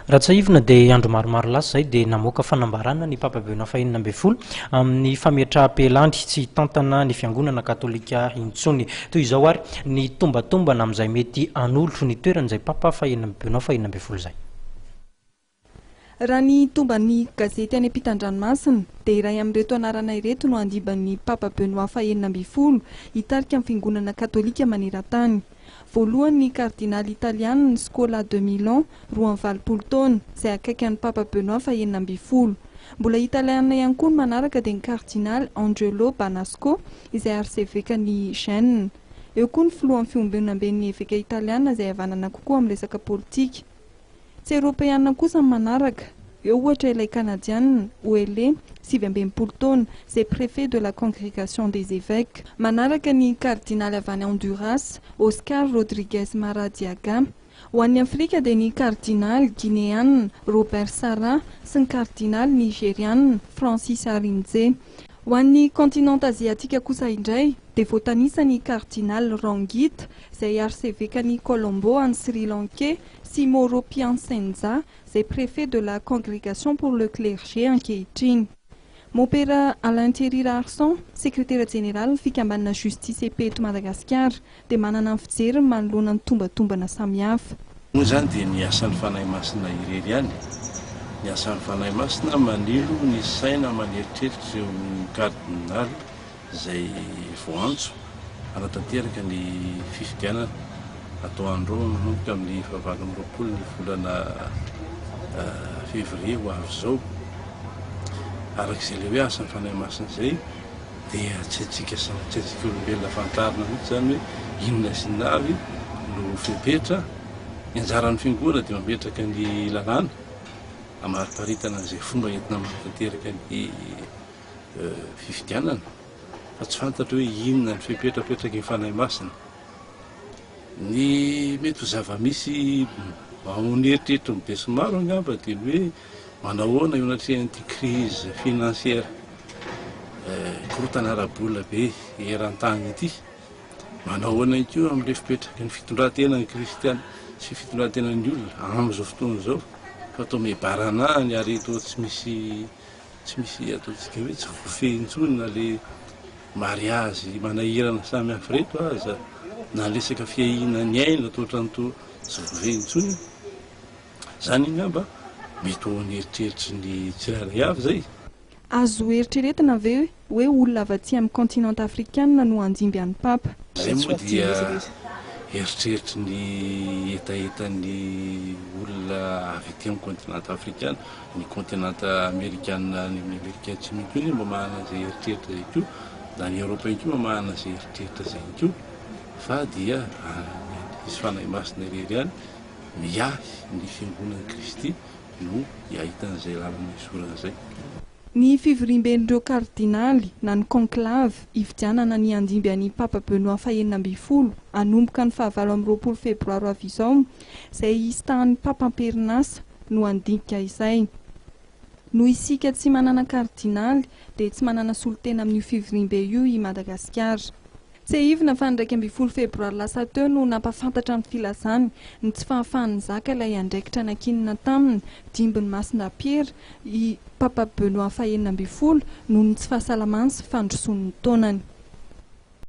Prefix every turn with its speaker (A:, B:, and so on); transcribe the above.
A: Raha tsiahivina dia andro maromaro lasa izay dia namoaka fanambarana ny Papa Benoît fahenina ambin'ny folo amin'ny fametraham-pialany tsy hitantana ny fiangonana katolika intsony. Toy izao ary ny tombatombana amin'izay mety hanolo ny toeran'izay Papa fahenina Benoît fahenina ambin'ny folo izay.
B: Raha ny tomban'ny gazety any ampitan-dranomasina dia iray amin'ireto anarana ireto no handimban'ny Papa Benoît fahenina ambin'ny folo hitarika amin'ny fiangonana katolika maneran-tany. Voalohany ny kardinaly italianina Scola de Milan, 82 taona, izay akaiky an'ny Papa Benoît fahenina ambin'ny folo. Mbola italianina ihany koa ny manaraka, dia ny kardinaly Angelo Bagnasco izay arsevekan'i Gênes. Eo koa ny filohan'ny fiombonamben'ny eveka italiana izay havanana kokoa amin'ny resaka politika. Tsy eoropeanina kosa ny manaraka. Eo ohatra ilay kanadianina Ouellet, 69 taona, izay préfet de la congrégation des évêques. Manaraka ny kardinaly avy any Honduras, Oscar Rodriguez Maradiaga. Ho an'ny Afrika dia ny kardinaly gineanina Robert Sarah sy ny kardinaly nigerianina Francis Arinze. Ho an'ny kontinanta aziatika kosa indray dia voatanisa ny kardinaly Ranjith izay arsevekan'i Colombo any Sri Lanka sy Mauro Piacenza izay préfet de la congrégation pour le clergé ankehitriny. Mompera Alain Thierry Raharison, sekretera jeneraly ny fikambanana Justice et Paix eto Madagasikara, dia manana ny fijeriny manoloana ny tombatombana samihafa.
C: Moa zany dia ny asan'ny Fanahy Masina irery ihany. Ny asan'ny Fanahy Masina manilo ny saina maneritreritra ireo kardinaly izay voantso hanatanteraka ny fifidianana atao any Roma manomboka amin'ny fahavalo amby roapolo ny volana février ho avy izao. Arak'izay le hoe asan'ny Fanahy Masina izay dia tsy haintsika, tsy haintsika olombelona fantarina mihitsy zany hoe inona sy inona avy no fepetra. Ny anjaran'ny fiangonana dia mametraka ny lalàna amariparitana an'izay fomba entina manatanteraka ny fifidianana, fa tsy fantatra hoe inona ny fepetra apetraky ny Fanahy Masina. Ny mety ho zava-misy maoneritreritry ny besinimaro angamba dia ny hoe manahoana eo anatrehan'ity crise financière, korontana ara-bola be eran-tany ity, manahoana ihany koa amin'ilay fipetraky ny fitondran-tenan'ny kristiana sy fitondran-tenan'ny olona amin'izao fotoana izao, fa toa mibaranahany ary toa tsy misy ataontsika hoe tsy voafehy intsony, na le mariazy manahirana samy hafa reto aza, na ny resaka fiahiana ny aina toa ohatrany toa tsy voafehy intsony zany. Angamba mety ho nieritreritry ny tsirairay avy zay.
B: Azo eritreretina ve hoe olona avy aty amin'ny kontinanta afrikanina no handimby an'ny Papa?
C: Zay moa dia eritreritry ny hetahetan'ny olona avy aty amin'ny kontinanta afrikana. Ny kontinanta amerikana, ny amin'ny Amerika Atsimo koa iny mba manana izay eritreritra zay koa, na ny Eoropa ihany koa mba manana izay eritreritra zay ihany koa, fa dia izy Fanahy Masina irery ihany miahy ny fiangonan'i Kristy no ahitan'izay lalana isorana zay.
B: Ny fivoriamben'ireo kardinaly na ny conclave hifidianana ny handimby an'i Papa Benoît fahenina ambin'ny folo hanomboka ny fahavalo amby roapolo febroary avy izao, izay histahan'ny Papa am-perinasa, no handinika izay. Noho isika tsy manana kardinaly dia tsy manana solontena amin'io fivoriambe io i Madagasikara. Tsiahivina fa ny 11 febroary lasa teo no nampafantatra ny filazany ny tsy fahafahany nizaka ilay andraikitra nankinina taminy, dimbin'ny Masina Piera, i Papa Benoît fahenina ambin'ny folo, noho ny tsy fahasalamany sy fandrosoan'ny taonany.